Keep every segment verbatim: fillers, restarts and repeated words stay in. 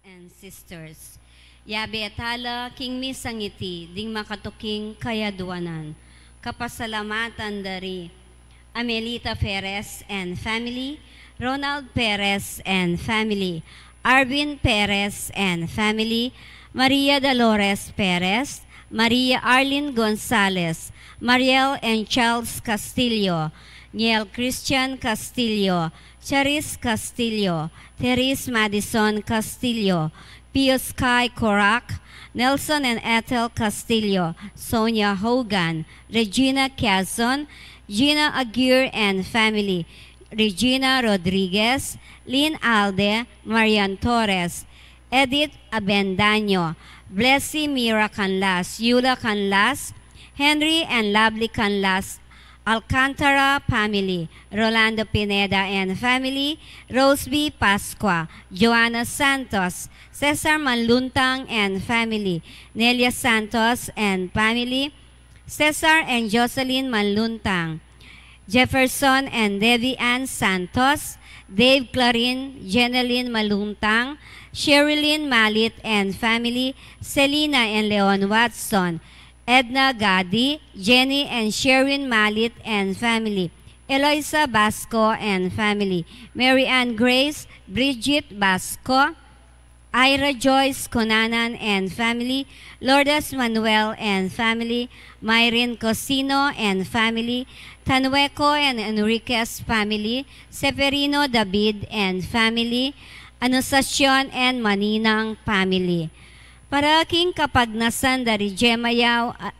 and sisters. Yabe tala king misang iti ding makatuking kayaduanan. Kapasalamatan dari Amelita Perez and family, Ronald Perez and family, Arvin Perez and family, Maria Dolores Perez, Maria Arlene Gonzalez, Mariel and Charles Castillo, Niel Christian Castillo, Charis Castillo, Therese Madison Castillo, Pius Kai Corac, Nelson and Ethel Castillo, Sonia Hogan, Regina Quezon, Gina Aguirre and family, Regina Rodriguez, Lynn Alde, Marian Torres, Edith Abendaño, Blessy Mira Canlas, Yula Canlas, Henry and Lovely Canlas, Alcantara family, Rolando Pineda and family, Roseby Pascua, Joanna Santos, Cesar Manluntang and family, Nelia Santos and family, Cesar and Jocelyn Manluntang, Jefferson and Debbie Ann Santos, Dave Clarin, Jeneline Manluntang, Sherilyn Malit and family, Selina and Leon Watson, Edna Gadi, Jenny and Sherin Malit and family, Eloisa Basco and family, Mary Ann Grace, Bridget Basco, Ira Joyce Conanan and family, Lourdes Manuel and family, Myrin Cosino and family, Tanueco and Enriquez family, Seferino David and family, Anunciacion and Maninang family. Para king kapagnasan dari Gemma Yao, a-,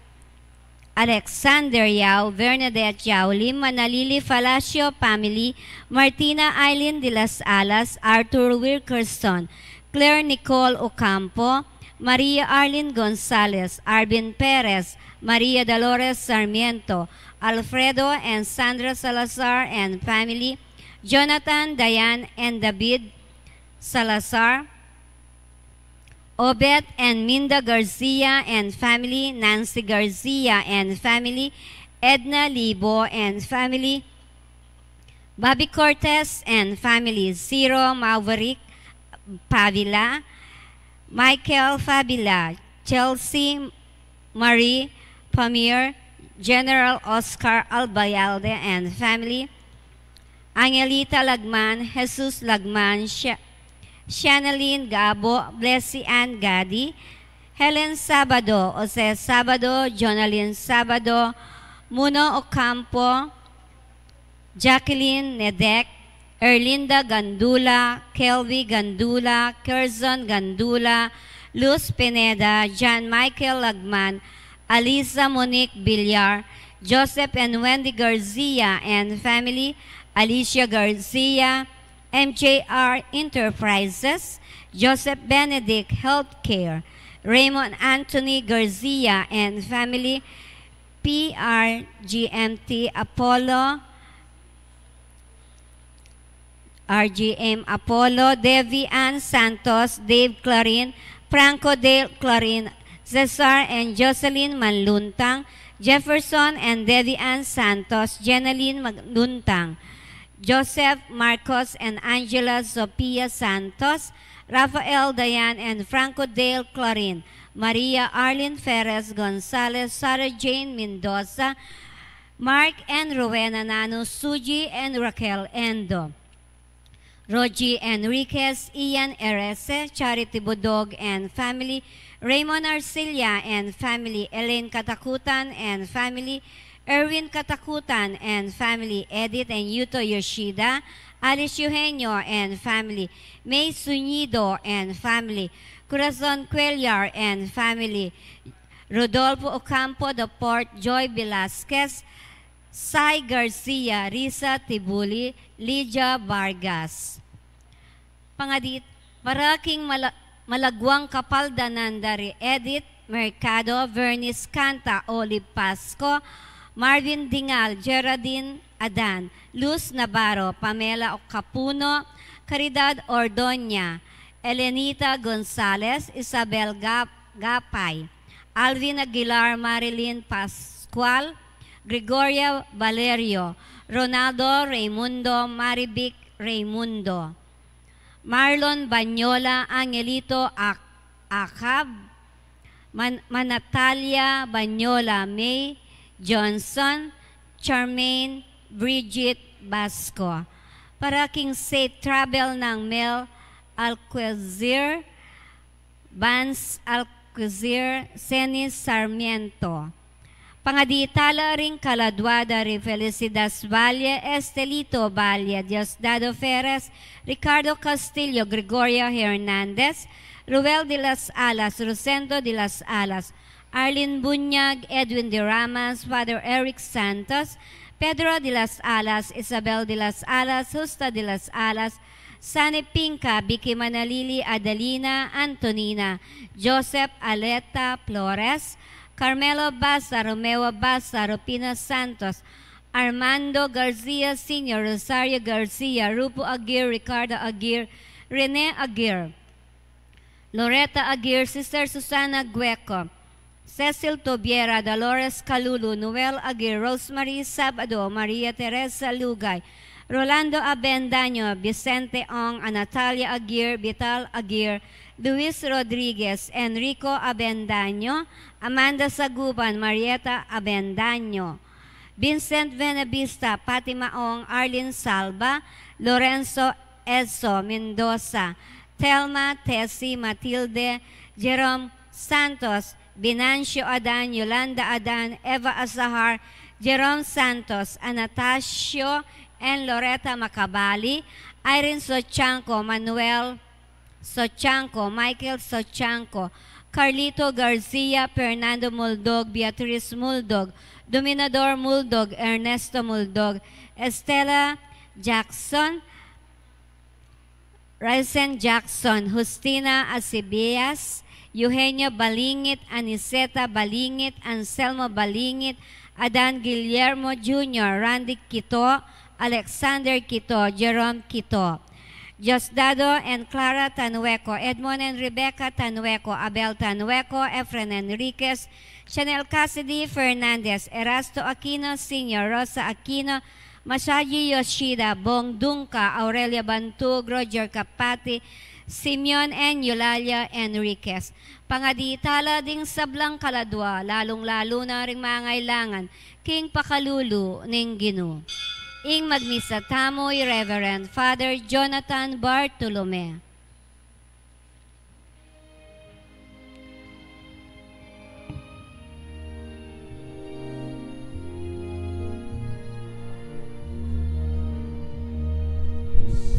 Alexander Yao, Bernadette Yao Lim, Manalili Falacio family, Martina Eileen de las Alas, Arthur Wilkerson, Claire Nicole Ocampo, Maria Arlene Gonzalez, Arvin Perez, Maria Dolores Sarmiento, Alfredo and Sandra Salazar and family, Jonathan, Diane and David Salazar, Obet and Minda Garcia and family, Nancy Garcia and family, Edna Libo and family, Bobby Cortez and family, Ciro Maverick Pavila, Michael Fabila, Chelsea Marie Pamir, General Oscar Albayalde and family, Angelita Lagman, Jesus Lagman, Sha-, Shanalyn Gabo, Blessy Ann Gadi, Helen Sabado, Jose Sabado, Jonalyn Sabado, Muno Ocampo, Jacqueline Nedek, Erlinda Gandula, Kelvy Gandula, Kerzon Gandula, Luz Pineda, John Michael Lagman, Aliza Monique Villar, Joseph and Wendy Garcia and family, Alicia Garcia, M J R Enterprises, Joseph Benedict Healthcare, Raymond Anthony Garcia and family, P R G M T Apollo, R G M Apollo, Devi Ann Santos, Dave Clarin, Franco Dale Clarin, Cesar and Jocelyn Manluntang, Jefferson and Devi Ann Santos, Jeneline Manluntang, Joseph Marcos and Angela Sophia Santos, Rafael Dayan and Franco Dale Clarin, Maria Arlene Ferez Gonzalez, Sarah Jane Mendoza, Mark and Rowena Nano, Suji and Raquel Endo, Rogie Enriquez, Ian Erese, Charity Budog and family, Raymond Arcilla and family, Elaine Katakutan and family, Erwin Katakutan and family, Edith and Yuto Yoshida, Alice Eugenio and family, May Sunido and family, Corazon Cuellar and family, Rodolfo Ocampo the fourth, Joy Velasquez, Sai Garcia, Risa Tibuli, Lydia Vargas. Pangadit, para king mala-, malagwang kapaldanan dari Edith Mercado, Vernice Canta, Olive Pasco, Marvin Dingal, Geraldine Adan, Luz Navarro, Pamela Ocapuno, Caridad Ordoña, Elenita Gonzalez, Isabel Gap-, Gapay, Alvin Aguilar, Marilyn Pascual, Gregoria Valerio, Ronaldo Raimundo, Marivic Raimundo. Marlon Banyola, Angelito Ac-, Acab, Man-, Manatalia Banyola, May Johnson, Charmaine Bridget Basco. Para king safe travel nang Mel Alquizir, Vance Alquizir, Cenis Sarmiento. Pangadi tala ring kaladua da ri Felicidas Valle, Estelito Valle, Diosdado Ferres, Ricardo Castillo, Gregoria Hernandez, Ruel de las Alas, Rosendo de las Alas, Arlene Buñag, Edwin de Ramas, Father Eric Santos, Pedro de las Alas, Isabel de las Alas, Justa de las Alas, Sani Pinca, Vicky Manalili, Adelina, Antonina, Joseph Aleta Flores, Carmelo Basa, Romeo Basa, Rupina Santos, Armando Garcia Senior, Rosario Garcia, Rupo Aguirre, Ricardo Aguirre, Rene Aguirre, Loretta Aguirre, Sister Susana Gueco, Cecil Tobiera, Dolores Calulu, Noel Aguirre, Rosemary Sabado, Maria Teresa Lugay, Rolando Abendaño, Vicente Ong, Anatalia Aguirre, Vital Aguirre, Luis Rodriguez, Enrico Abendaño, Amanda Saguban, Marieta Abendaño, Vincent Benavista, Fatima Ong, Arlene Salva, Lorenzo Edzo Mendoza, Thelma, Tessie, Matilde, Jerome Santos, Venancio Adan, Yolanda Adan, Eva Azahar, Jerome Santos, Anastasio and Loretta Macabali, Irene Sochanco, Manuel Sochanco, Michael Sochanco, Carlito Garcia, Fernando Muldog, Beatriz Muldog, Dominador Muldog, Ernesto Muldog, Estela Jackson, Ryzen Jackson, Justina Asibias, Eugenio Balingit, Aniceta Balingit, Anselmo Balingit, Adan Guillermo Junior, Randy Quito, Alexander Quito, Jerome Quito, Diosdado and Clara Tanueco, Edmond and Rebecca Tanueco, Abel Tanueco, Efren Enriquez, Chanel Cassidy Fernandez, Erasto Aquino Senior, Rosa Aquino, Masaji Yoshida, Bong Dunca, Aurelia Bantug, Roger Capati, Simeon and Eulalia Enriquez. Pangadi tala ding sablang kaladua, lalung-lalu na ring mangailangan king pakalulu ning Ginu. Ing magmisa tamu i Reverend Father Jonathan Bartolome.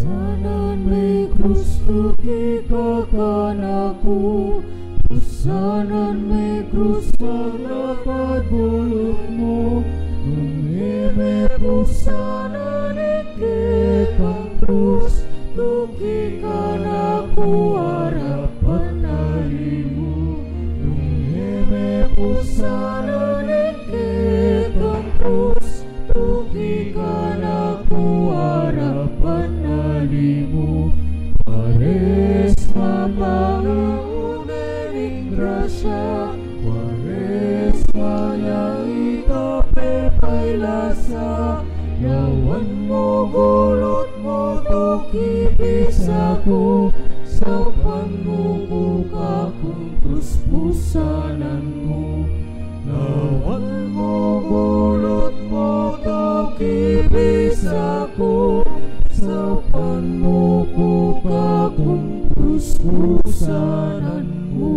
Pusanan me krus tuki ka kanaku, pusanan me krus, malapad bulut mu, nung e me pusanan ing kekang krus, tuki kanaku arap penali mu, nung e me pusanan ing kekang krus, tuki kanaku arap penali mu. Pares mapangaun ing grasya, Pares maya ika pepailasa, lawan mu gulut mu tuki bisa ku, saupan mu ku kakung krus pusanan mu. Lawan mu gulut mu tuki bisa ku, saupan mu ku kakung krus pusanan mu.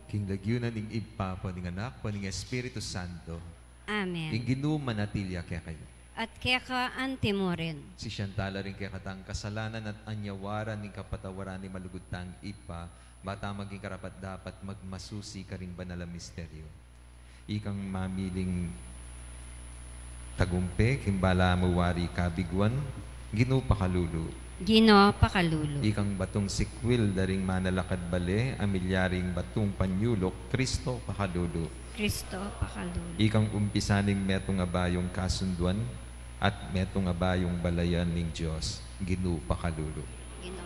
King lagyu na ning Ibpa, ampo ning Anak, ampo ning Espiritu Santo. Amen. Ing Ginu manatili ya kekayu. At keka antimurin. Sisian tala ring kekatang kasalanan at anyawaran ning kapatawaran ning malugud tang Ibpa, ba tang maging karapat-dapat magmasusi karing banal a misteryo. Ikang mamiling tagumpe king balamu wari kabiguan, Ginu pakalulu. Ginu pakalulu. Ikang batung sikwil da ring manalakad bale, a milyaring batung panyuluk, Kristo pakalulu. Kristo pakalulu. Ikang umpisa ning metung a bayung kasunduan at metung a bayung balayan ning Dios, Ginu pakalulu. Ginu.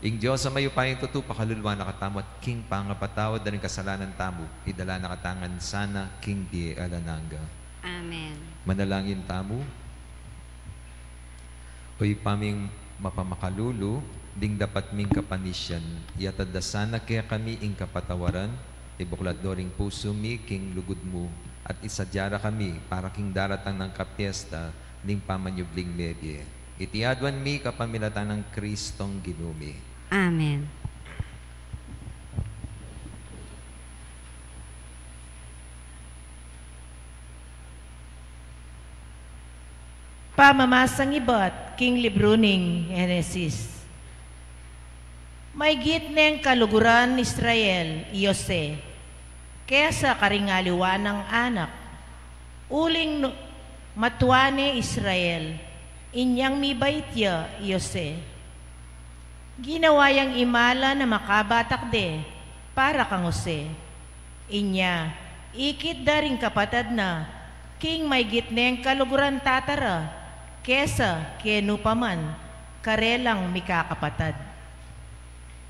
Ing Dios a mayupayang tutu pakaluluan na katamu at king pangapatawad da ring kasalanan tamu, idala na katamu ngan sana king bie alang angga. Amen. Manalangin tamu. O Ibpa ming Mapamakalulu, ding dapat ming kapanisian, iatad da sana kekami ing kapatawaran, ibuklat do ring pusu mi king lugud mu, at isadia ra kami para king daratang nang kapiesta ning pamanyubling mebie. Iti aduan mi kapamilatan nang Kristong Ginu mi. Amen. Pamamasang ibat king libru ning Henesis. Maygit neng kaluguran Israel i Jose kesa karing aliwa nang anak. Uling nu-, matua ne Israel, inyang mibait ya i Jose. Ginawa yang imalan a makabatak de para kang Jose. Inya, ikit da ring kapatad na king maygit neng kaluguran tata ra kesa kenu pa man karelang mikakapatad.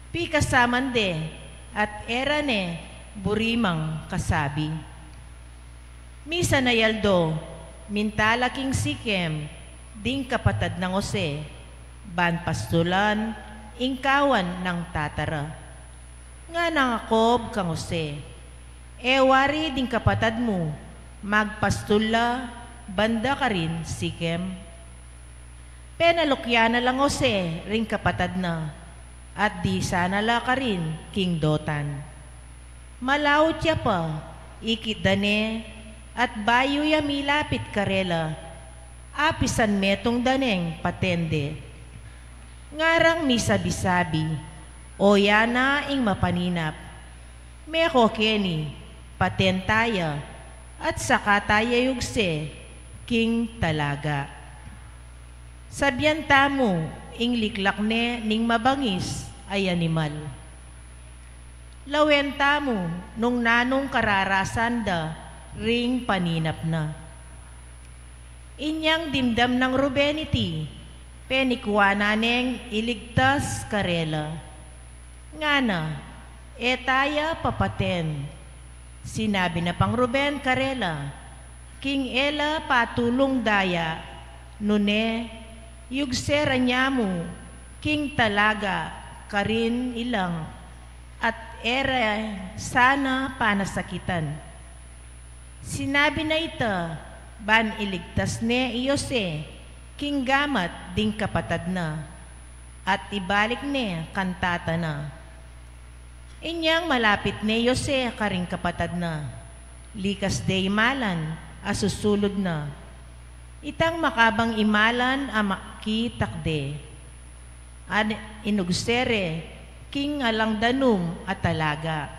Pikasaman de at e ra ne buri mang kasabi. Misan a aldo, minta la king Sikem ding kapatad nang Jose, ban pastulan ing kawan nang tata ra. Ngana nang Jacob kang Jose, "E wari ding kapatad mu magpastul la banda karin Sikem?" Penalukyan na lang Jose ring kapatad na, at disan na la karin king Dotan. Malaut ya pa, ikit da ne, at bayu ya milapit karela, apisan metung da neng paten de. Ngarang misabi-sabi, "O yana ing mapaninap, meko keni, paten taya, at saka taya yugse king talaga. Sabian tamu ing liklak ne ning mabangis a animal. Lawen tamu nung nanung kararasan da ring paninap na." Inyang dimdam nang Ruben iti, penikuanan neng iligtas karela. Ngana, "E taya papaten." Sinabi na pang Ruben karela, "King e la patulung daya, nune, yugse ra nya mu king talaga karin ilang, at e ra sana panasakitan." Sinabi na ita, ban iligtas ne i Jose king gamat ding kapatad na, at ibalik ne kan tata na. Inyang malapit ne i Jose karing kapatad na, likas de imalan a susulud na. Itang makabang imalan a makitak de, at inugse re king alang danum a talaga.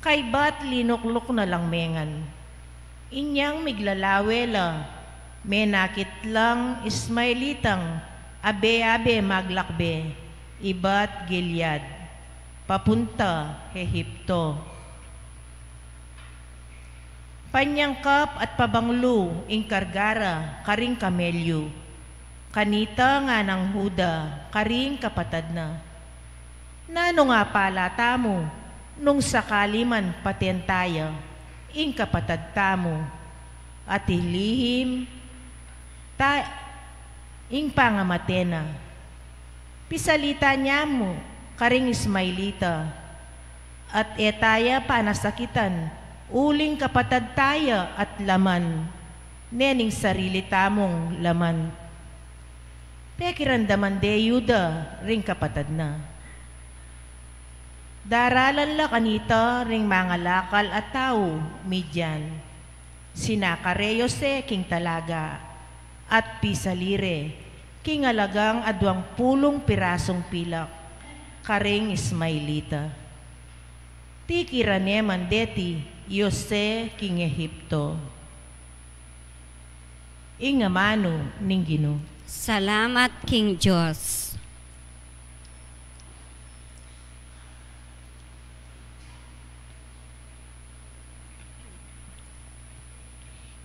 Kaybat linukluk na lang mengan. Inyang miglalawe la, menakit lang Ismaelitang abe-abe maglakbe ibat Gilead, papunta Ehipto. Panyangkap at pabanglu ing karga ra karing kamelyu. Kanita nganang Juda karing kapatad na, "Nanu nga pala tamu nung sakali man paten taya ing kapatad tamu, at ilihim ta ing pangamate na? Pisalita nya mu karing Ismaelita, at e taya panasakitan, uling kapatad taya at laman ne ning sarili tamung laman." Pekiramdaman de Juda ring kapatad na. Daralan la kanita ring mangalakal a tau Midian. Sinakar re i Jose king talaga, at pisali re king alagang aduang pulung pirasung pilak karing Ismaelita. Tikiran ne man deti i Jose king Ehipto. Ing amanu ning Ginu. Salamat king Dios.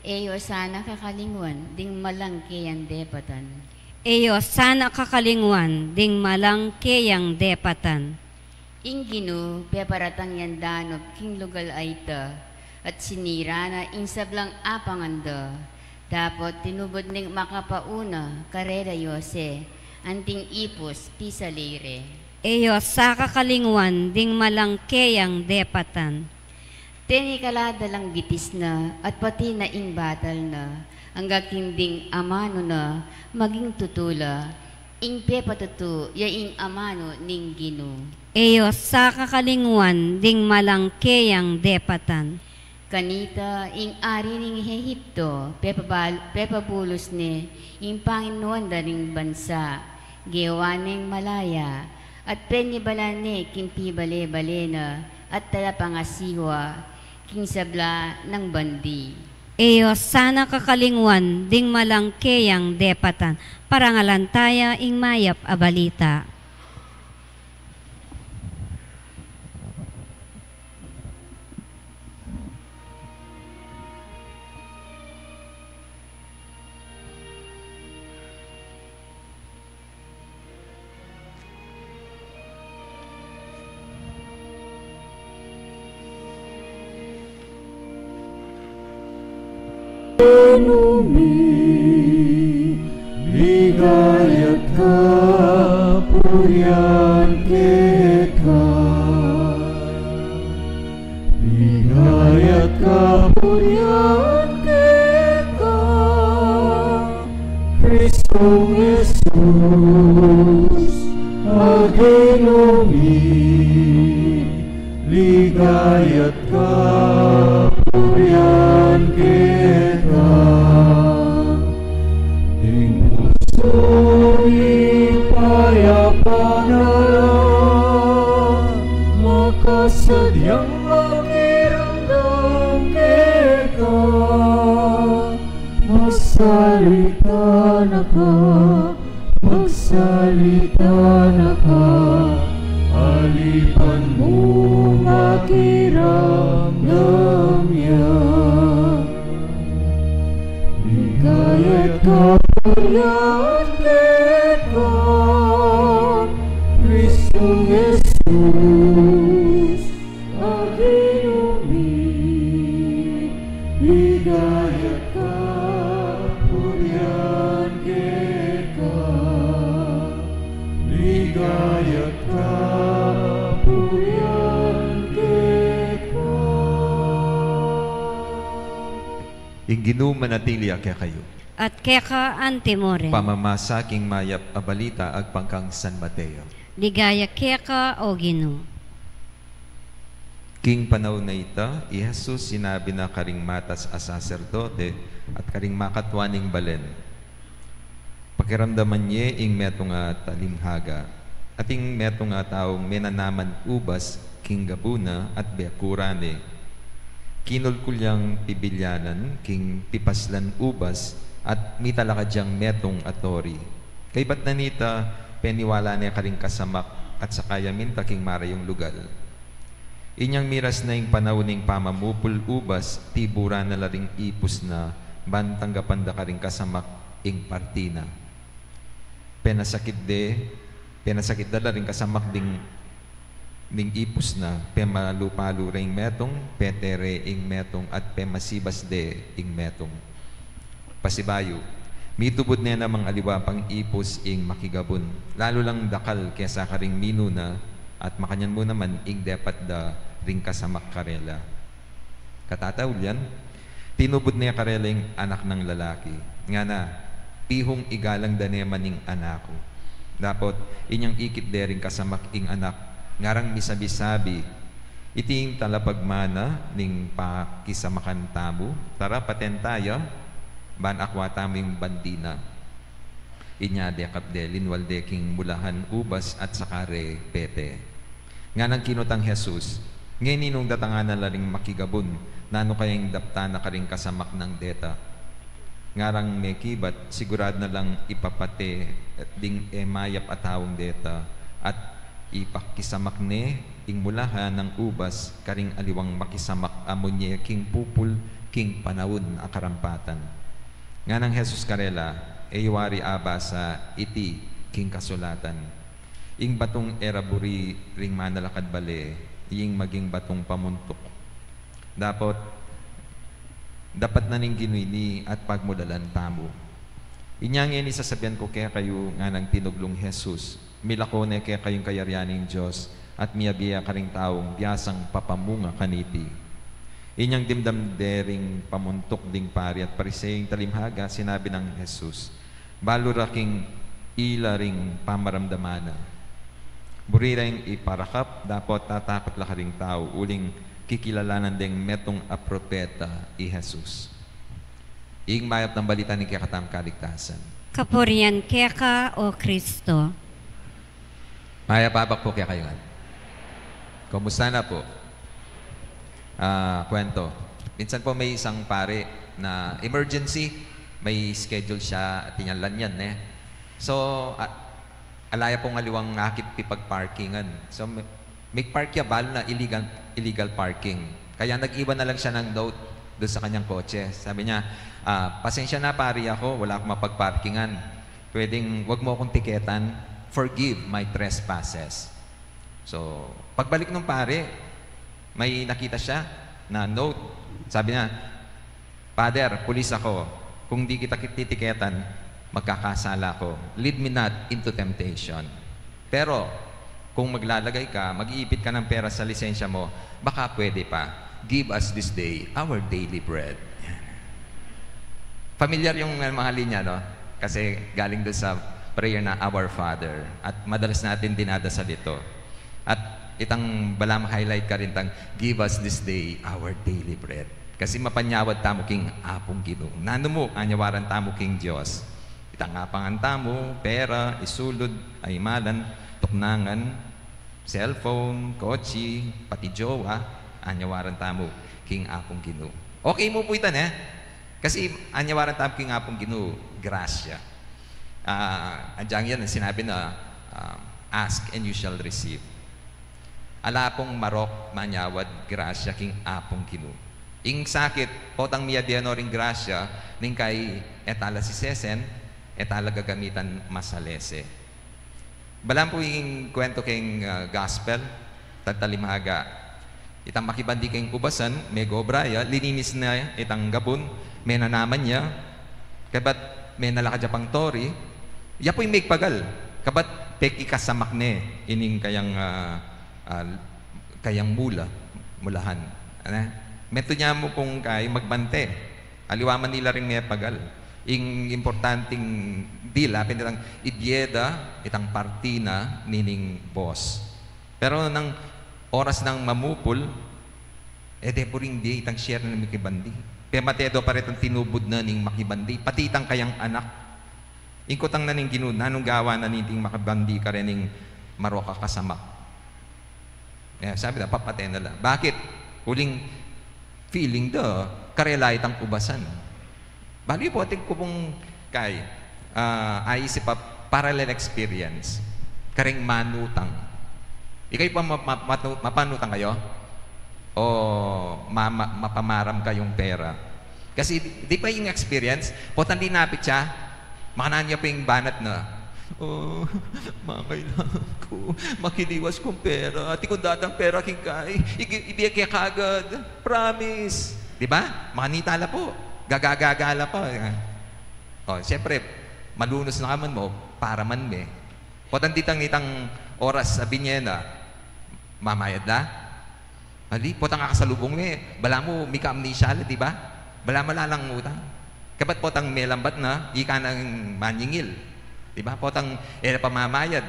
E yu sana kakalingwan ding malang keyang depatan. E yu sana kakalingwan ding malang keyang depatan. Ing Ginu peparatang yang danup king lugal a ita, at sinira na ing sablang apangan da. Dapot tinubud neng makapauna karela i Jose, Anting ipus, pisalire. E yo sa kakalingwan ding malang keyang depatan. Tenikala da lang bitis na at pati na ing batal na, angga king ding amanu na maging tutu la, ing pepatutu ya ing amanu ning Ginu. E yo sa kakalingwan ding malang keyang depatan. Kanita ing ari ning Ehipto, pepabal-, pepabulus ne ing panginuan da ring bansa, gewa neng malaya, at penibalan ne king pibale-bale na, at talapangasiwa king sabla nang bandi. E yo sana kakalingwan ding malang keyang depatan. Parangalan taya ing mayap a balita. Ginu mi, ligaya't kapurian keka. Ligaya't kapurian keka, Kristong Jesus, a Ginu mi, ligaya't kapurian keka. Ing pusu mi payapan na la, makasadyang makiramdam keka. Magsalita na ka, magsalita na ka, alipan mu makiramdam ya. Ligaya't kapurian keka, Kristong Jesus, a Ginu mi, ligaya't kapurian keka, ligaya't kapurian keka. Ing Ginu manatili ya kekayu. At keka antimurin. Pamamasa king mayap a balita agpang kang San Mateo. Ligaya keka, O Ginu. King panaun a ita, i Jesus sinabi na karing matas a saserdote at karing makatwa ning balen, pakiramdaman ye ing metung a talimhaga. Ating metung a taung menanaman ubas king gabu na at bekura ne. Kinulkul yang pibilyanan king pipaslan ubas at mitalakad yang metung a tori. Kaybat na nita, peniwala ne karing kasamak at saka ya minta king marayung lugal. Inyang miras na ing panaun ning pamamupul ubas, tiburan na la ring ipus na, ban tanggapan da karing kasamak ing parti na. Penasakit de, penasakit da la ring kasamak ding, ding ipus na, pemalu-palu re ing metung, pete re ing metung, at pemasibas de ing metung. Pasibayu, mitubud ne namang aliwa pang ipus ing makigabun, lalu lang dakal kesa karing minuna, at makanyan mu naman ing depat da ring kasamak karela. Katataulian, tinubud ne karela ing anak nang lalaki. Ngana, pihung igalang da ne man ing anak ku. Dapot, inyang ikit de ring kasamak ing anak, ngarang misabi-sabi, iti ing talapagmana ning pakisamakan tamu, tara paten ta ya, ban akwa tamu ing bandi na. Inya dekap de, linwal de king mulahan ubas at saka re pete. Nganang kinutang Jesus, nge ninung datangan na la ring makigabun, nanu kaya ing daptan na karing kasamak nang deta? Ngarang mekibat, sigurad na lang ipapate ding e mayap a taung deta, at ipakisamak ne ing mulahan nang ubas karing aliwang makisamak a munye king pupul king panaun a karampatan. Nganang Jesus karela, e yu wari abasa iti king kasulatan, ing batung e ra buri ring manalakad bale, ing maging batung pamuntuk? Dapot, dapat na ning Ginu ini at pagmulalan tamu. Inya ngeni sasabian ku kekayu, nganang tinuglung Jesus, milako ne kekayu ing kayarian ning Dios, at miyabie ya karing taung biasang papamunga kaniti. Inyang dimdam de ring pamuntuk ding pari at Pariseo ing talimhaga, sinabi nang Jesus, balu ra king ila ring pamaramdaman na. Buri reng iparakap, dapot tatakut la karing tau, uling kikilalanan deng metung a propeta i Jesus. Ing mayap nang balita ning kekatamung kaligtasan. Kapurian keka, O Kristo. Mayap a abak pu kekayu ngan. Kumusta na pu? Ah, kwento. Minsan pu may isang pari na emergency, may schedule siya at inyang lanyan, eh. So, a-, ala ya pung aliwang akit pipagparkingan. So, mi-, mikpark ya, balu na illegal, illegal parking. Kaya nag-iwan na lang siya ng note doon sa kanyang kotse. Sabi niya, "Ah, pasensya na, pari, ako, wala akong mapagparkingan. Pwedeng wag mo akong tiketan. Forgive my trespasses." So, pagbalik nung pari, may nakita siya na note. Sabi niya, "Father, pulis ako. Kung di kita titiketan, magkakasala ako. Lead me not into temptation. Pero, kung maglalagay ka, mag-iipit ka ng pera sa lisensya mo, baka pwede pa. Give us this day our daily bread." Yan. Familiar yung, uh, mga linya, no? Kasi galing doon sa prayer na Our Father. At madalas natin dinadasal ito. At itang balam highlight ka rin tang, "Give us this day our daily bread." Kasi mapanyawad tamu king Apung Ginu. Nanu mu, anyawaran tamu king Dios. Itang apangan tamu, pera, isulud, aymalan, tuknangan, cellphone, kotse, pati jowa, anyawaran tamu king Apung Ginu. Okay mu pu ita, ne? Kasi anyawaran tamu king Apung Ginu, grasya. Ah, anjang yan, sinabi na, ah, "Ask and you shall receive." Ala pung marok manyawad grasya king Apung Ginu. Ing sakit, potang miyabie no ring grasya, ning kai e ta la sisesen, e ta la gagamitan masalese. Balam pu ing kwento king, ah, gospel, tatalimhaga. Itang makibandi king ubasan, megobra ya, lininis na itang gabun, menanaman ya, kabat menalakad ya pang tori, ya pu ing megpagal, kabat pekikasamak ne ining kayang, ah, ah, kayang mula, mulahan. Ana? Metung ya mu pung kai magbante. Aliwa man ila ring mepagal. Ing importanting dila, pin itang ibie da itang parti na nining boss. Pero nang oras nang mamupul, e de pu ring bie itang share na ning makibandi. Pemate do pa retang tinubud na ning makibandi, pati itang kayang anak. Ing kutang na ning Ginu, nanung gawa na niting makibandi kareng marok a kasamak? Eh, sabi na, papate na la. Bakit? Uling feeling da, karela itang ubasan. Bali pu, atin ku pung kai, ah, aisip a parallel experience. Kareng manutang. Ikayu pa ma-, ma-, matu-, mapanutang kayu? O ma-, ma-, mapamaram kayung pera? Kasi di, di ba ing experience, potang linapit ya, makananu ya pa ing banat na, "O, mangailangan ku, makiliwas kung pera. Atin kung datang pera king kai, igi-, ibie ke kagad. Promise." Di ba? Makanita la pu. Gagagaga la pa. O, siyempre, malunus na ka man mu, para man me. Potang ditang nitang oras a binye na, mamayad la? Ali, potang akasalubung me, balamu mika-amnesia la, di ba? Balamu ala lang utang. Kabat potang melambat na, ika nang manyingil. Di ba? Potang e la pamamayad.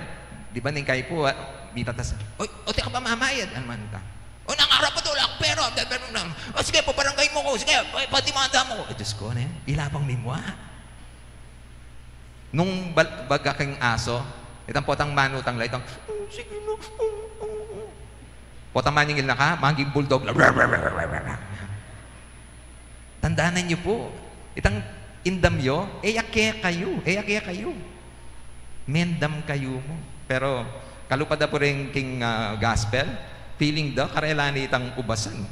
Di ba, ning kai pu, ah, mitatas, "Oy, o, di ka pamamayad." Anu man utang? "O, nangarap pa to, wala kang pera." "O, sige, pabarangay mu ku. Sige, pa-, padimanda mu ku." Ay, Diyos ku, ne? Ila pang mimua. Nung bal-, baga keng aso, itang potang manutang la, itang, "Mm, sige na, mm, mm, mm." Potang manyingil na ka, maging bulldog la. Tandanan yu pu, itang indam yu, e ya kekayu, e ya kekayu. Mendam kayu mu. Pero, kalupa da pu rin king, ah, gospel, feeling da, karela ne itang ubasan.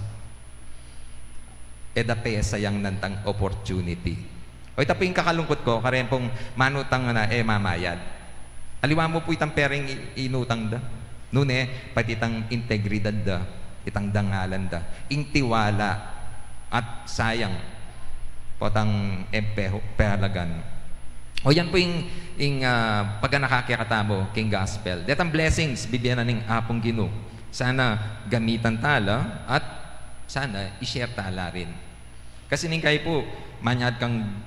E da pesayang nantang opportunity. O, ita pu ing kakalungkut ku, kareng pung manutang na e mamayad. Aliwa mu pu itang pereng i-, inutang da. Nune, pati itang integridad da, itang dangalan da, ing tiwala, at sayang, potang e pe-, pehalagan. O yan pu ing, ing, ah, paganaka kekatamu king gospel. Detang blessings bibie na ning Apung Ginu. Sana gamitan tala at sana i-share tala rin. Kasi nung ikayu pu, manyad kang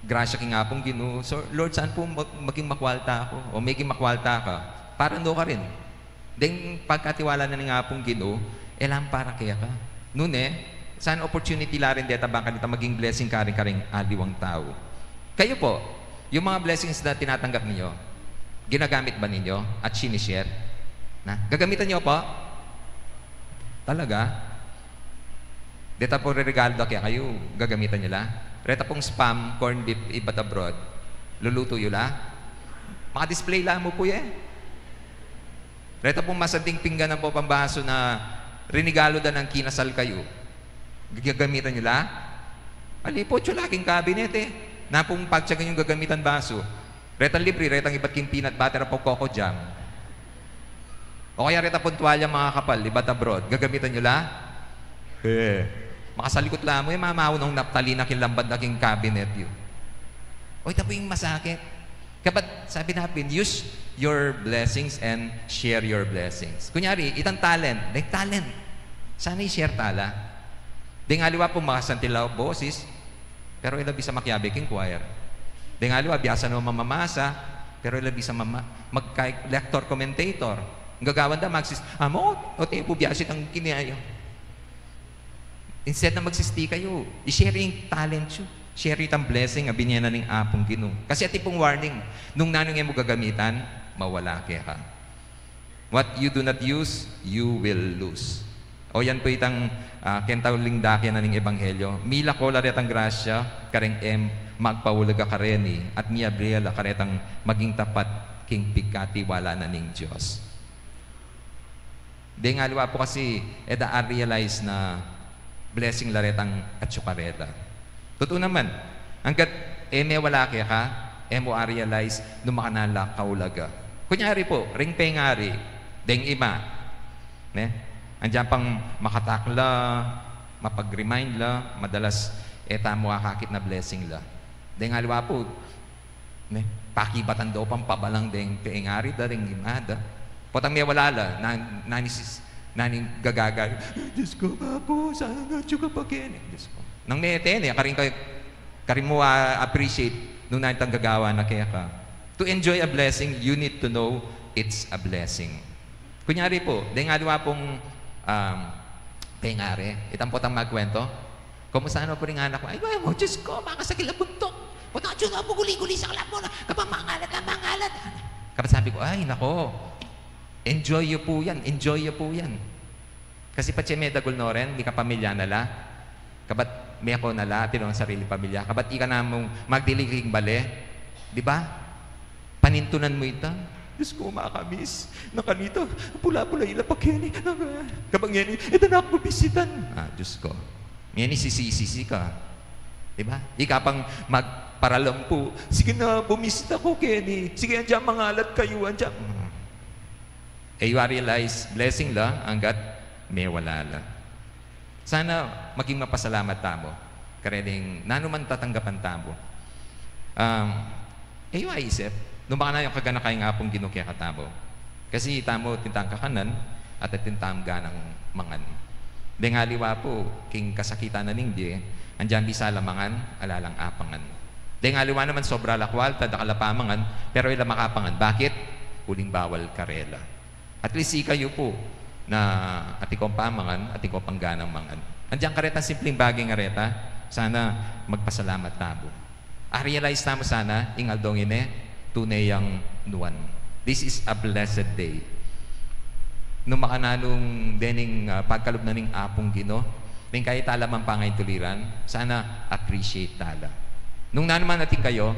grasya king Apung Ginu, so, "Lord, sana pu mag-, maging makwalta ako," o "Maging makwalta ka." Para nukarin. Deng pagkatiwala na ning Apung Ginu, e lang para keka. Nune, sana opportunity la rin deta bang kanita maging blessing karin karing aliwang tau. Kayu pu, yung mga blessings na tinatanggap ninyo, ginagamit ba ninyo at sinishare? Na, gagamitan niyo pu? Talaga? Deta pung reregalo da kekayu, gagamitan niyo la? Reta pung spam, corned beef, ibat abroad, lulutu yu la? Maka-display la mu pu ye. Reta pung masanting pinggan ampong pambasu na rinigalu da nung kinasal kayu, gagamitan niyo la? Ali pu, atsu la king kabinet e. Nanu pung pagtiyagan yung gagamitan basu? Retang libri, retang ibat king peanut butter ampong coco jam. O kaya reta pung tuwalya makakapal, ibat abroad, gagamitan niyo la? E. Makasalikut la mu, e, mamaw nung naptali na king lambat na king kabinet yu. O, ita pu ing masakit. Kabat, sabi na pin, "Use your blessings and share your blessings." Kunyari, itang talent, deng talent, sana i-share tala. Deng aliwa pu, makasanting la boses, pero e la bisa makiabe king choir. Deng aliwa, biasa no mamamasa, pero e la bisa mama-, magka-, lector commentator. Ang gagawan da, magsis-, "Amo, o te pu biasa itang kiniaya." Instead na magsisti kayu, i-share ing talent yu. Share itang blessing a binie na ning Apung Ginu. Kasi atin pung warning, nung nanu e mu gagamitan, mawala keka. What you do not use, you will lose. O yan pu itang, ah, keng tauling dakyan na ning ebanghelyo. Milako la retang grasya kareng e magpaulaga kareni at miabri la karetang maging tapat king pigkatiwala na ning Dios. Deng aliwa pu kasi, e da a-realize na blessing la retang atsu karela. Tutu naman, anggat e mewala keka, e mu a-realize nung makananu la kaulaga. Kunyari pu, ring pengari, deng ima, ne? Andiyan pang makatakla, mapag-remind la, madalas e tamu akakit na blessing la. Deng aliwa pu, ne, pakibatan da pang pabalang deng pengari da, deng ima da. Potang mewala la, nan-, nanu sis-, nanu gagaga, "Dios ku, Apu, sana atsu ka pa keni." Dios ku. Nang mete ne, karin ka, karin mu a-appreciate nung nanu itang gagawa na keka. To enjoy a blessing, you need to know it's a blessing. Kunyari pu, deng aliwa pung, um, pengari, itang potang magkwento, "Kumusta no pu ring anak mu?" "Ay, wa mu, Dios ku, makasakit la buntuk. Potang atsu na pu guli-guli sa kalap mu na, kapamangalat na mangalat." Kabat sabi ku, "Ay, nako. Enjoy yu pu yan, enjoy yu pu yan." Kasi patse medagul no ren, mikapamilya na la. Kabat meko na la, atin no sarili pamilya. Kabat ika na mung magdili king bale. Di ba? Panintunan mu ita. "Dios ku, maka-miss. Nung kanita, pula-pula ila pa keni. Naka-, kabang ngeni, e da na ku bisitan." Ah, Dios ku. Ngeni sisi-sisi ka. Di ba? Ika pang magparalampu. "Sige na, bumisita ku keni. Sige, andiyan mangalat kayu, andiyan." Hmm. E yu a-realize, blessing la, anggat mewala la. Sana maging mapasalamat tamu kareng nanu man tatanggapan tamu. Um, e yu aisip, nung makananu ing kaganaka ning Apung Ginu kekatamu. Kasi tamu atin tang kakanan, at atin tang ganang mangan. Deng aliwa pu, king kasakitan na ning bie, andiyan bisa la mangan, ala lang apangan. Deng aliwa naman sobra la kwalta, dakal la pamangan, pero e la makapangan. Bakit? Uling bawal karela. At least ikayu pu, na atin kong pamangan, atin kong pangganang mangan. Andiyan karetang simpleng bage nga reta, sana magpasalamat tamu. A-realize tamu sana, ing aldong ini, tune yang nuan. This is a blessed day. Nung makananu dening, ah, pagkalub na ning Apung Ginu, ning kaya tala mang pangaintuliran, sana appreciate tala. Nung nanu man atin kayu,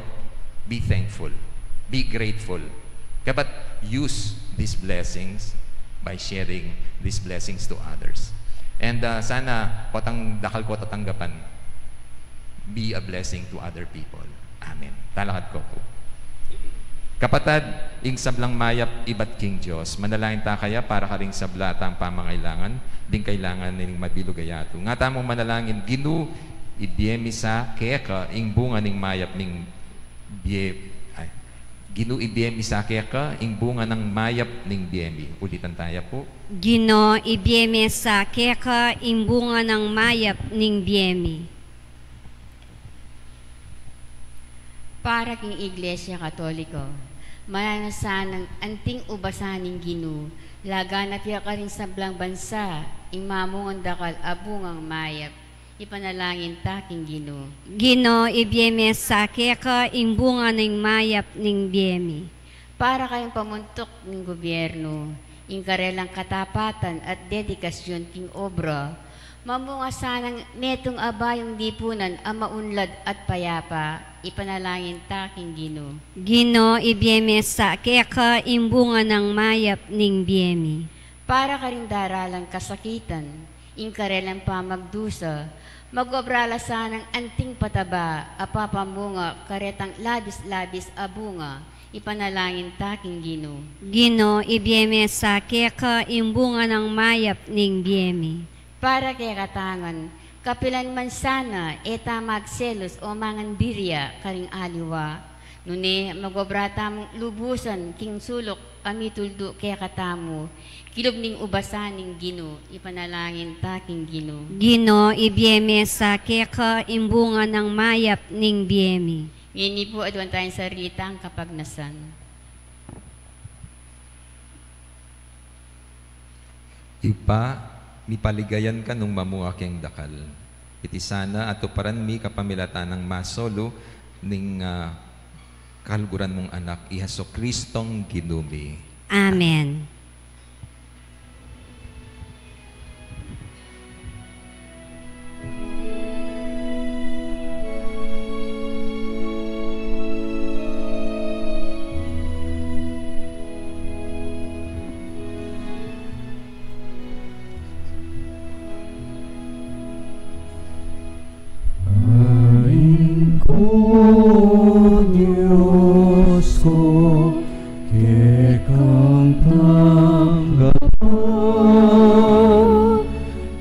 be thankful, be grateful. Kabat use these blessings by sharing these blessings to others. And, uh, sana, potang dakal ko tatanggapan, be a blessing to other people. Amen. Talakad ko pu. Kapatad, ing sablang mayap ibat king Dios, manalangin ta kaya para karing sabla tang pamangailangan, ding kailangan ning mabilug a yatu. Nga tamung manalangin, Ginu, ibie mi sa keka ing bunga ning mayap ming bie Ginu, ibie mi sa keka ing bunga nang mayap ning bie mi. Ulitan taya pu. Ginu, ibie mi sa keka ing bunga nang mayap ning bie mi. Para king Iglesia Katoliko, mananu na sanang anting ubasan ning Ginu, laganap ya karing sablang bansa ing mamungang dakal a bungang mayap. Ipanalangin ta king Ginu. Ginu, ibie mi sa keka ing bunga ning mayap ning bie mi. Para karing pamuntuk ning gobyernu, ing karelang katapatan at dedikasyon king obra, mamunga sanang metung a bayung lipunan a maunlad at payapa. Ipanalangin ta king Ginu. Ginu, ibie mi sa keka ing bunga nang mayap ning bie mi. Para karing daralang kasakitan, ing karelang pamagdusa, mag-obra la sanang anting pataba a papamunga karetang labis-labis a bunga. Ipanalangin ta king Ginu. Ginu, ibie mi sa keka ing bunga nang mayap ning bie mi. Para kekatang ngan, kapilan man sana e ta magselos o mangandiria karing aliwa, nune mag-obra tamung lubusan king suluk a mituldu kekatamu, kilub ning ubasan ning Ginu. Ipanalangin ta king Ginu. Ginu, ibie mi sa keka ing bunga nang mayap ning bie mi. Ngeni pu, aduan taya ing sarili tang kapagnasan. Ibpa, mipaligayan ka nung mamunga keng dakal. Iti sana atuparan mi kapamilatan nang masolu ning, ah, kaluguran mung Anak, i Jesucristong Ginu mi. Amen. Ain ko, Dios ko, kekang tanggapan,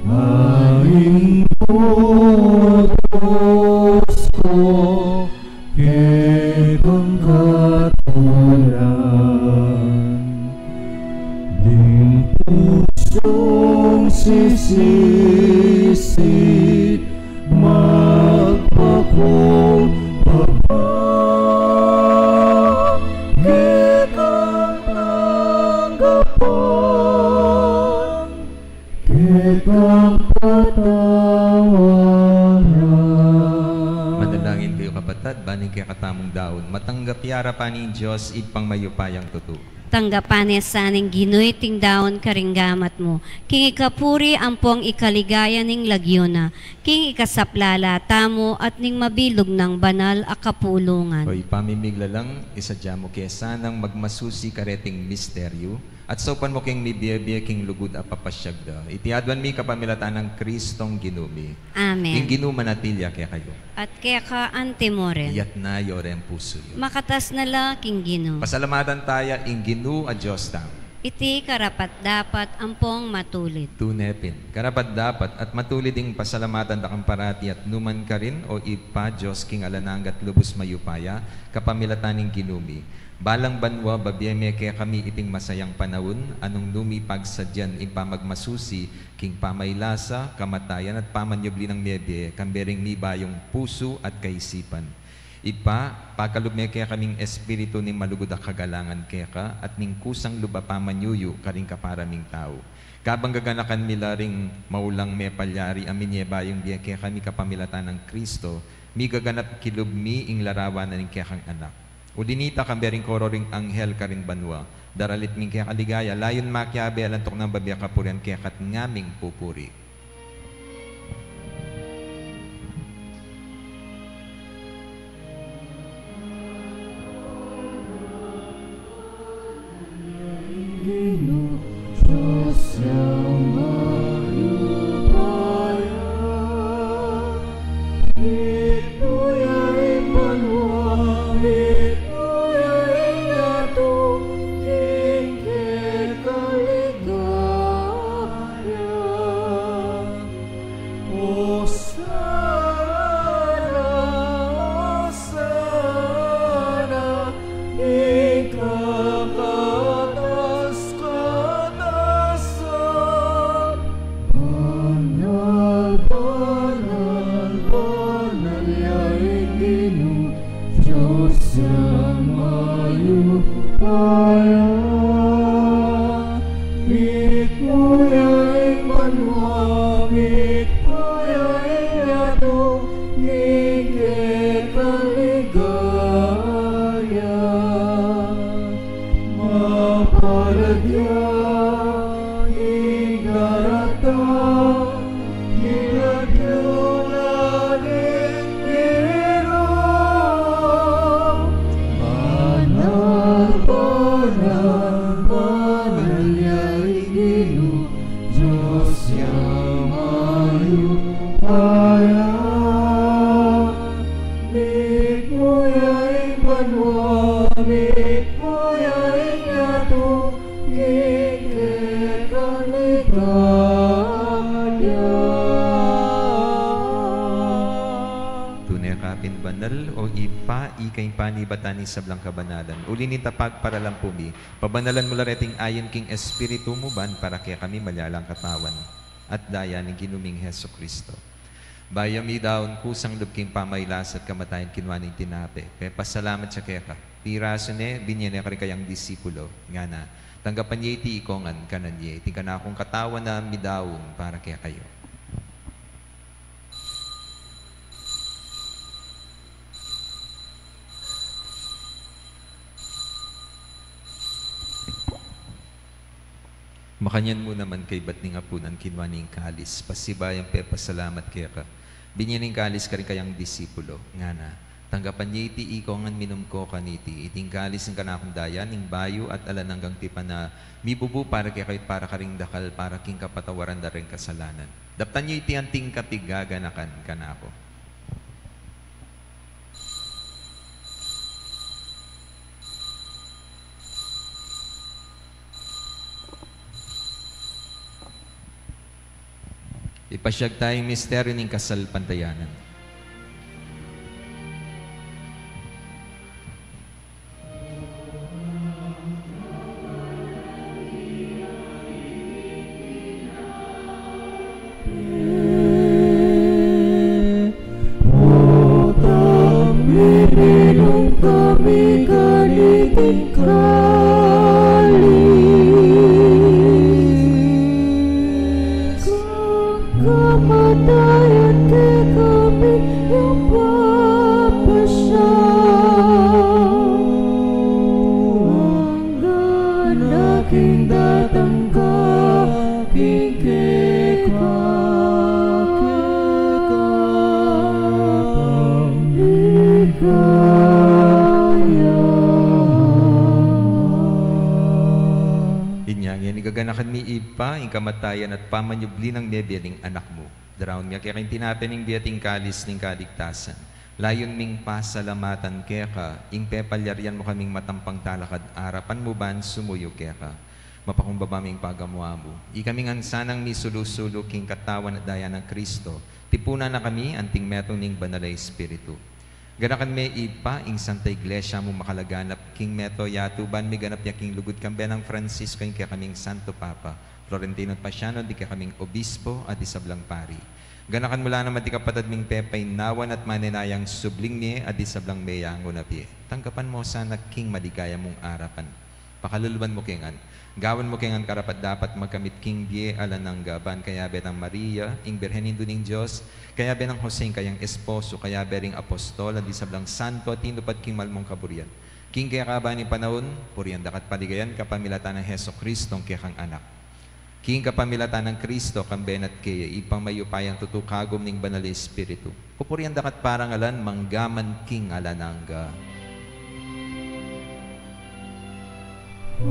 ain ko, Dios ko, kekang katulan, ding pusung sisisi, magpakumbaba, kekang tanggapan, kekang patawaran. Manalangin kayu, kapatad, ban ing kekatamung daun matanggap ya arapan ning Dios, Ibpang mayupayang tutu. Tanggapan ne sa ning Ginu iting daun karing gamat mu, king ikapuri ampong ikaligaya ning lagyu na, king ikasaplala tamu at ning mabilug nang banal a kapulungan. O Ibpa ming miglalang, isadya mu ke sanang magmasusi kareting misteryu, at saupan mu keng mibie-bie king lugud a papasyag da. Iti aduan mi kapamilatan nang Kristong Ginu mi. Amen. Ing Ginu manatili ya kekayu. At keka anti mu rin. Iyatas yu ring pusu yu. Makatas na la king Ginu. Pasalamatan taya ing Ginu a Dios tamu. Iti karapat-dapat ampong matulid. Tune pin, karapat-dapat at matulid ing pasalamatan da kang parati at nu man karin, o Ibpa, Dios king alang angga at lubus mayupaya, kapamilatan ning Ginu mi. Balang banua, babie me kekami iting masayang panaun, a nung nu mi pagsadyan ing pamagmasusi king pamailasa, kamatayan at pamanyubli nang mebie, kambe ring mibayung pusu at kaisipan. Ibpa, pakalub me kekaming espiritu ning malugud a kagalangan keka at ning kusang lub a pamanyuyu karing kapara ming tau. Kabang gaganakan mi la ring maulang mepalyari a minie bayung bie kekami kapamilatan nang Kristo, migaganap kilub mi ing larawan na ning kekang Anak. Uli nita, kambe ring koro ring anghel karing banua, daralit ming keka ligaya, layun makiabe alang tuknang babie kapurian keka at ngaming pupuri. Banal, o Ibpa, ika ing panibatan ning sablang kabanalan. Uli na nita pagparalan pu mi, pabanalan mu la reting ayin king Espiritu mu ban para kekami malyalang katawan at daya ning Ginu ming Jesucristo. Bayu ya midaun kusang lub king pamagkasakit at kamatayan, kinua ne ing tinape, pepasalamat ya keka, pirasu ne, binie ne karing kayang disipulo, ngana: Tanggapan ye iti ikong ngan, kanan ye, iti ing kanakung katawan a midaun para kekayu. Makanyan mu naman kaybat ning apunan, kinua ne ing kalis, pasibayu yang pepasalamat keka, binie ne ing kalis karing kayang disipulo, ngana: Tanggapan ye iti ikong ngan, minum ko kaniti, iti ing kalis ning kanakung daya, ning bayu at alang anggang tipan a mibubu para kekayu at para karing dakal para king kapatawaran da ring kasalanan. Daptan ye iti anting kapigaganakan kanaku. Ipasyag taya ing misteryu ning kasalpantayanan. Minum kami kaniting kalis, kamatayan kekami yang papasya, anggang king datang ka king keka, keka pangligaya. Inya ngeni gaganakan mi, Ibpa, ing kamatayan at pamanyubli nang mebie ning Anak mu. Daraun mi keka ing tinape ning bie at ing kalis ning kaligtasan. Layun ming pasalamatan keka ing pepalyarian mu kaming matampang talakad arapan mu ban sumuyu keka. Mapakumbaba ming pagamu-amu, ikami ngan sanang misulu-sulu king katawan at daya nang Kristo, tipunan na kami anting metung ning Banal a Espiritu. Ganakan me, Ibpa, ing Santa Iglesia mu makalaganap king mabilug a yatu ban miganap ya king lugud, kambe nang Francisco, ing kekaming Santo Papa, Florentino at Paciano, ding kekaming obispo at ding sablang pari. Ganakan mu la naman ding kapatad ming pepainawan at manenayang subling mie at ding sablang meyangu na bie. Tanggapan mu la sana king maligaya mung arapan. Pakaluluan mu ke ngan. Gawan mu ke ngan karapat-dapat magkamit king bie alang angga, ban kayabe nang Maria, ing Birhen Indu ning Dios, kayabe nang Jose, ing kayang esposo, kayabe ring apostol, at ding sablang santo a tinupad king mal mung kaburian, king kekaban ning panaun, purian da ka at paligayan ka kapamilatan nang Jesucristo, ing kekang Anak. King kapamilatan nang Kristo, kambe na at kaya, Ibpang mayupayang tutu, kagum ning Banal a Espiritu, pupurian da ka at parangalan mangga man king alang angga. Amen,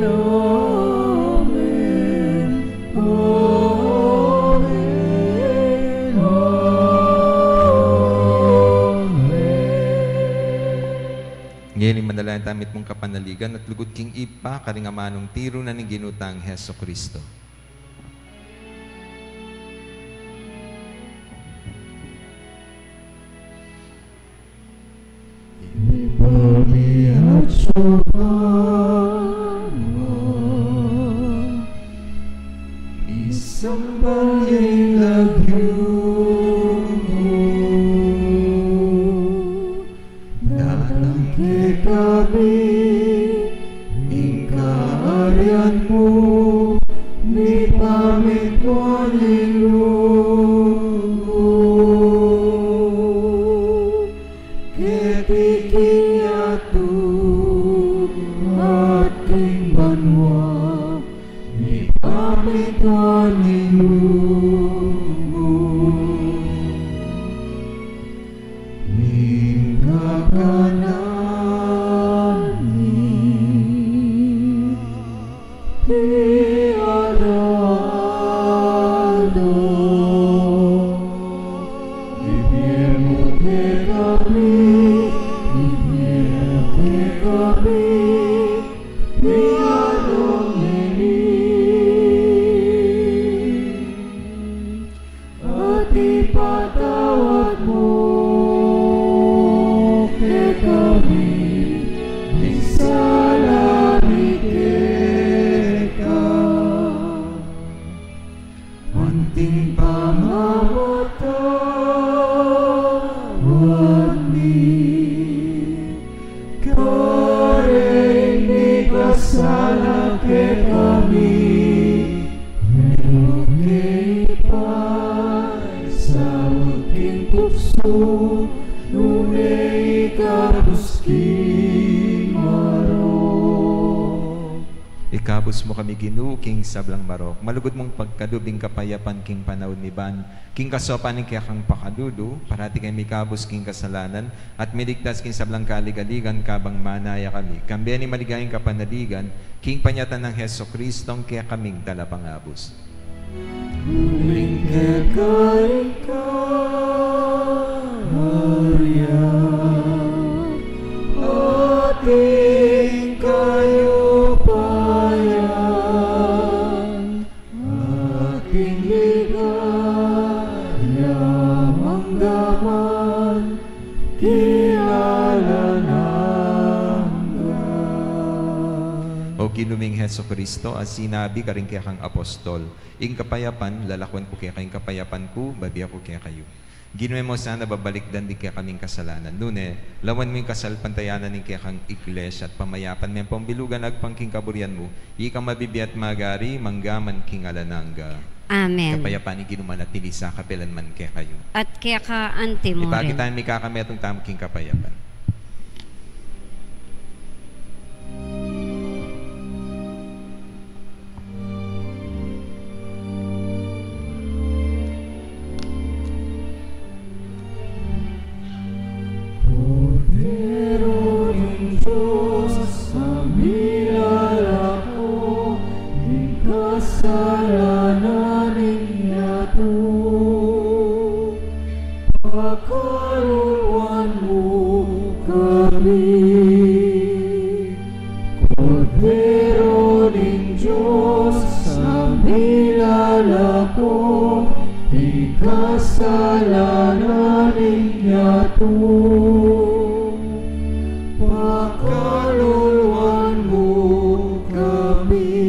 amen, amen, amen. Ngeni manalangin tamu mitmung kapanaligan at lugud king Ibpa, karing amanung tiru na ning Ginu tang Jesucristo. Ibpa mi atsu ka banua, misamban ya ing lagyu mu, datang kekami ing kaarian mu, mipamintuan ing lub mu keti king yatu at king banua. Mipamintuan ing lub mu ning kakanan mi king araw-araw. Ibie mu kekami, ibie mu kekami king araw ngeni. Ating pamamatawad mi, kareng mikasala kekami, nune e mu ke paisaul king tuksu, nune ikabus king marok. Ikabus mu kami, Ginu, king sablang marok. Malugud mung pagkalub ing kapayapan king panaun mi ban, king kasaupan ning kekang pakalulu, parati kami mikabus king kasalanan, at miligtas king sablang kaligaligan kabang manaya kami. Kambe ning maligayang kapanaligan, king panyatang nang Jesucristo, ing kekaming Talapangabus. Uling keka ing karya, ating kayupayan, ating ligaya manggaman king alang angga. O Ginu ming Jesucristo, a sinabi karing kekang apostol, ing kapayapan lalakwan ku kekayu, ing kapayapan ku babie ku kekayu. Ginu, e mu sana babalikdan ding kekaming kasalanan, nune lawan mu ing kasalpantayanan ning kekang Iglesia at pamayapan me ampong bilugan agpang king kaburian mu, ika mabibie at magari manggaman king alang angga. Amen. Kapayapan ning Ginu manatili sa kapilan man kekayu. At keka anti mu rin. Ipakit tamu ing mikakametung tamu king kapayapan. Kordero ning Dios, a milalako king kasalanan ning yatu, pakaluluan mu kami. Kordero ning Dios, a milalako king kasalanan ning yatu, pakaluluan mu kami.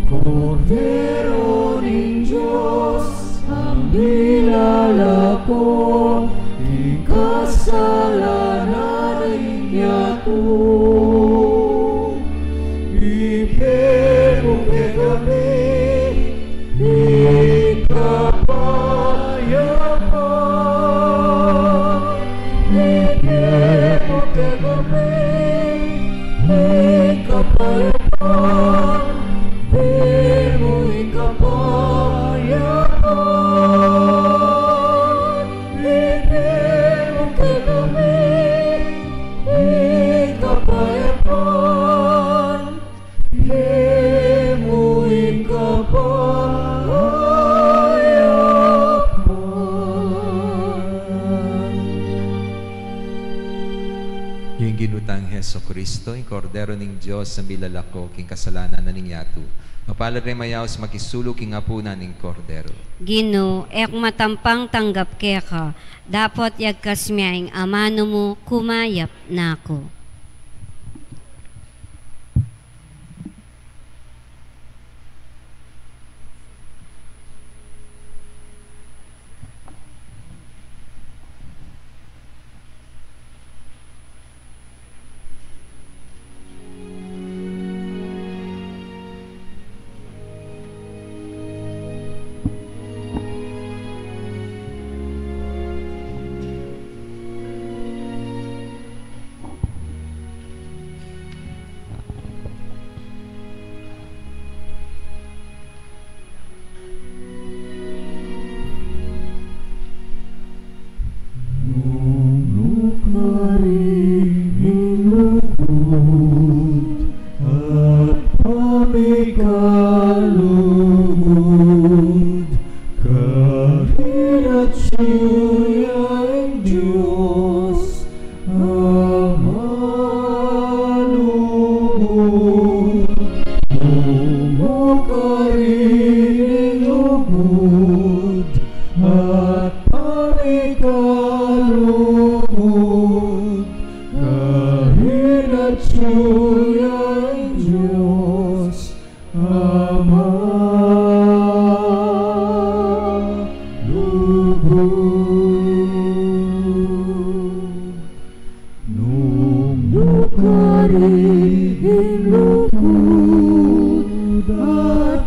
Kordero ning Dios, a milalako king kasalanan ning yatu, ibie mu kekami ing kapayapan. Ibie mu kekami ing kapayapan. Ibie mu ing kapayapan. Ibie mu kekami ing kapayapan. Ibie mu ing kapayapan. Ing Ginu tang Jesucristo, ing Kordero ning Dios, a milalako king kasalanan ning yatu, mapalad ring mayaus makisulu king apunan ning Kordero. Ginu, e ku matampang tanggap keka, dapot yagkas me ing amanu mu, kumayap na ku. Nung nukarin ing lugud at pamikalugud, karin atyu ya ing Dios a malugud. Nung nukarin ing lugud at pamikalugud, karin atyu ya ing Dios a malugud.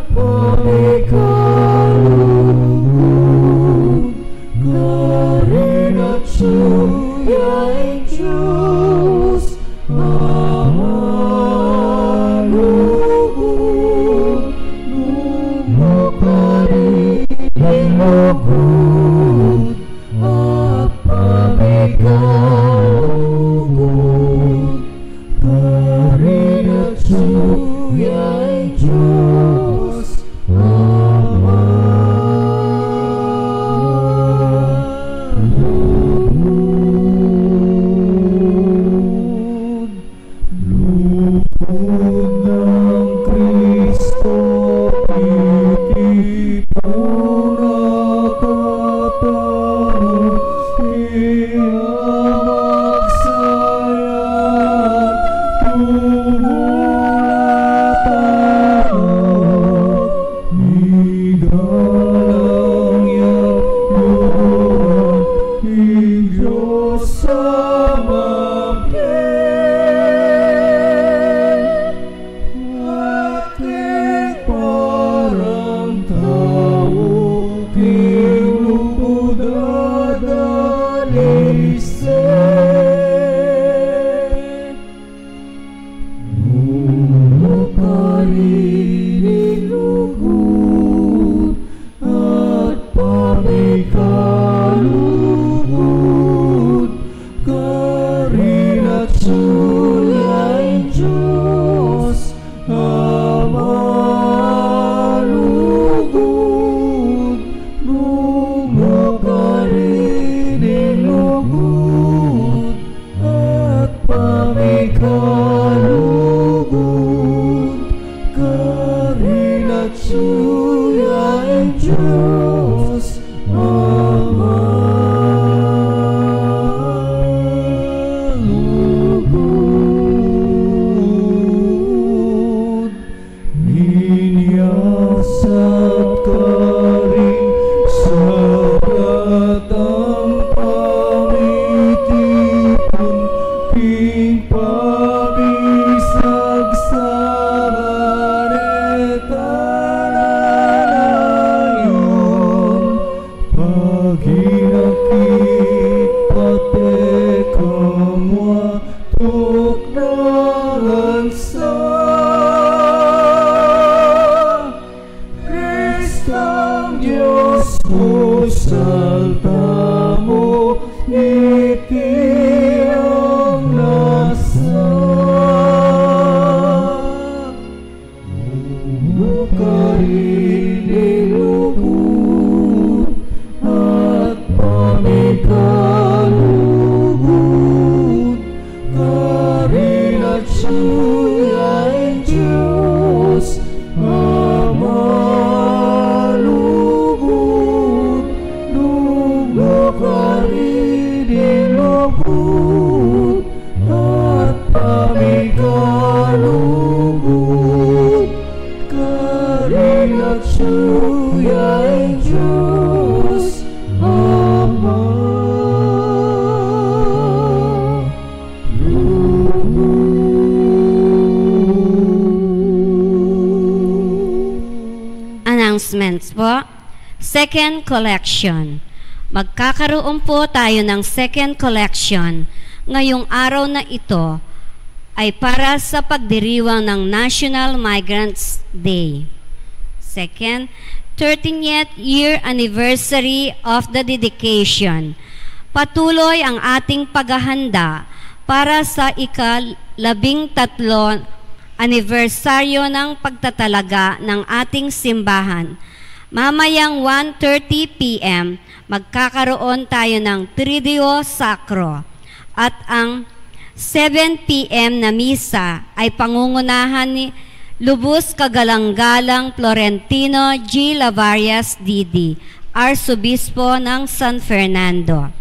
Pamikalugud, karin atyu ya ing Dios Ama lugud, nung nukarin ing lugud at pamikalugud, karin atyu ya ing Dios Ama lugud. Lugud nang Kristo, iti puna tatamu, king magsaya, tumula tana, igalang ya yu ing Dios Amang Dios. At king parang tau king lugud a dalise, nung nukarin ing lugud at pamikalugud, karin atyu ya ing Dios Ama lugud, nung nukarin ing lugud at pamikalugud, karin atyu ya ing Dios Ama lugud. Minyasat karing sarat ang pamitipun king pamisagsara retang layun, pag-inakit pati kamua tuknangan sa. Kristong Dios, musalta mu, iti ang nasa nukarin ing lugud at pamikalugud, karin atyu ya ing Dios Ama lugud, nung nukarin ing lugud at pamikalugud, karin atyu ya ing Dios Ama lugud. Announcements po. Second collection. Magkakaroon po tayo ng second collection ngayong araw na ito ay para sa pagdiriwang ng National Migrants Day. Second, thirtieth year anniversary of the dedication. Patuloy ang ating paghahanda para sa ika-labing tatlo anibersaryo ng pagtatalaga ng ating simbahan. Mamayang one thirty p m, magkakaroon tayo ng Triduo Sacro at ang seven p m na misa ay pangungunahan ni Lubos Kagalang-galang Florentino G. Lavarias, D D, Arsobispo ng San Fernando.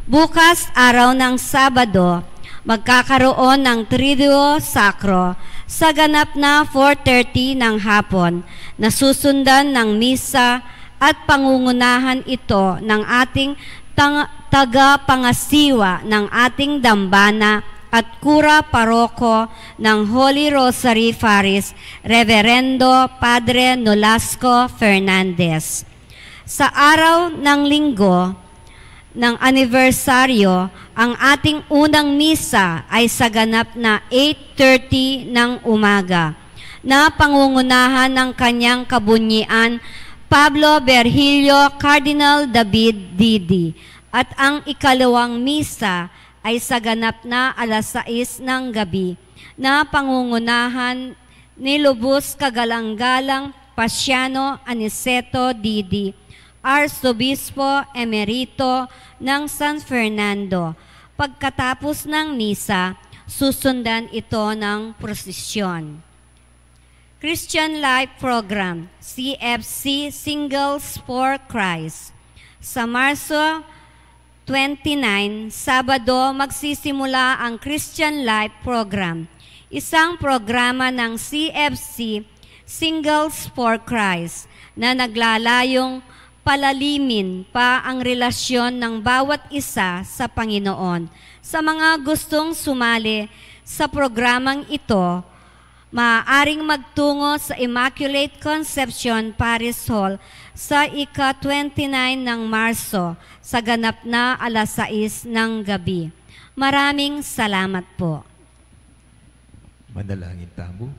Bukas, araw ng Sabado, magkakaroon ng Triduo Sacro sa ganap na four thirty ng hapon, na susundan ng misa at pangungunahan ito ng ating tang-, tagapangasiwa ng ating dambana, at Kura Paroko ng Holy Rosary Parish, Reverendo Padre Nolasco Fernandez. Sa araw ng Linggo ng anibersaryo, ang ating unang misa ay sa ganap na eight thirty ng umaga, na pangungunahan ng kanyang kabunyian, Pablo Virgilio Cardinal David D D, at ang ikalawang misa ay sa ganap na alas sais ng gabi, na pangungunahan ni Lubos Kagalang-galang Pasiano Aniceto D D, Arsobispo Emerito ng San Fernando. Pagkatapos ng misa, susundan ito ng prosesyon. Christian Life Program, C F C, Singles for Christ. Sa Marso twenty-nine, Sabado, magsisimula ang Christian Life Program, isang programa ng C F C, Singles for Christ, na naglalayong palalimin pa ang relasyon ng bawat isa sa Panginoon. Sa mga gustong sumali sa programang ito, maaaring magtungo sa Immaculate Conception Parish Hall sa ika-twenty-nine ng Marso, sa ganap na alas sais ng gabi. Maraming salamat po. Manalangin tamu.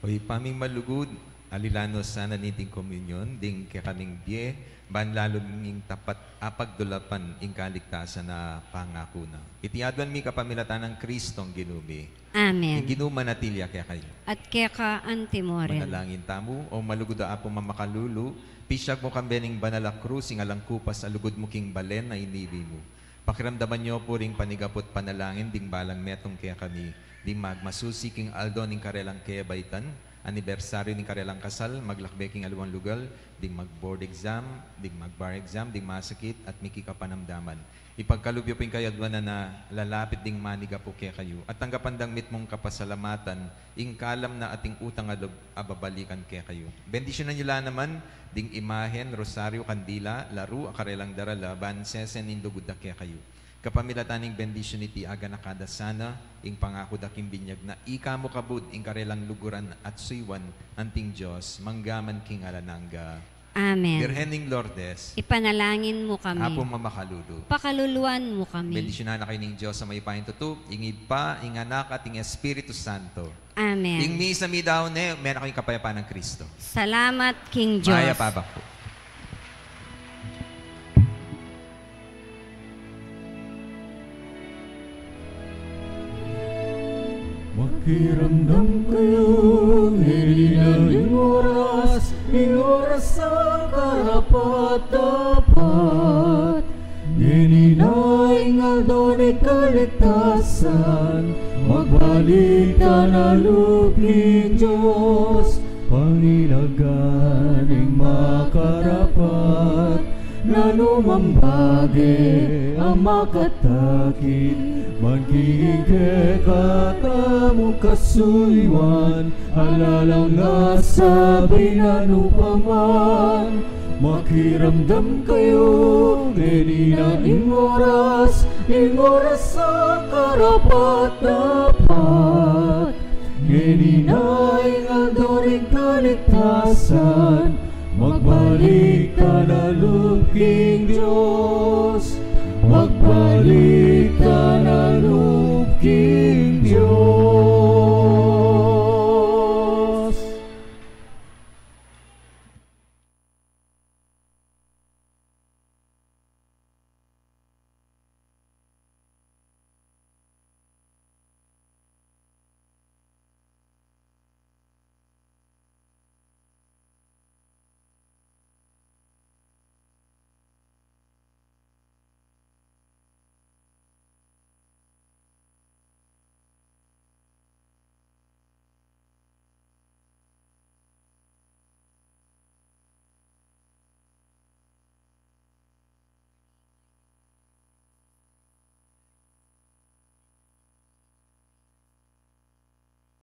O Ibpa ming malugud, alilan no sana niting komunyon ding kekaming bie, ban lalu ming tapat apagdulapan ing kaligtasan a pangaku na. Iti aduan mi kapamilatan nang Kristong Ginu mi. Amen. Ing Ginu manatili ya kekayu. At keka anti mo rin. Manalangin tamu. O malugud a Apu mamakalulu, pisyag mu kambe ning banal a krus, ing alang kupas a lugud mu king balen a inibi mu. Pakiramdaman yu pu ring panigapu't panalangin ding balang metung kekami, ding magmasusi king aldo ning karelang kebaitan, anibersaryu ning karelang kasal, maglakbe king aliwang lugal, ding mag-board exam, ding mag-bar exam, ding masakit at mikikapanamdaman. Ipagkalub yu pu ing kayaduanan a lalapit ding manigapu kekayu, at tanggapan dang mitmung kapasalamatan ing kalam na ating utang a lub a babalikan kekayu. Bendisyunan yu la naman ding imahen, rosaryu, kandila, laru a karelang darala, ban sesen ing lugud da kekayu. Kapamilatan ning bendisyun iti aganaka da sana ing pangaku da king binyag na ika mu kabud ing karelang luguran at suyuan anting Dios, mangga man king alang angga. Amen. Birhen ning Lourdes, ipanalangin mu kami. Apu mamakalulu, pakaluluan mu kami. Bendisyunan na kayu ning Dios a mayupayang tutu, ing Ibpa, ing Anak, at ing Espiritu Santo. Amen. Ing misa midaun ne, mena kayu ing kapayapan nang Kristo. Salamat king Dios. Mayap a abak pu. Makiramdam kayu, ngeni na ing oras, ing oras a karapat-dapat. Ngeni na ing aldo ning kaligtasan, magbalik tana lub king Dios, pangilagan ing makarapat. Nanumang bage a makatakit man king kekatamu kasuyuan, alalang asabi nanu pa man, makiramdam kayu, ngeni na ing oras, ing oras a karapat-dapat. Ngeni na ing aldo ning kaligtasan, magbalik tana lub king Dios, magbalik tana lub king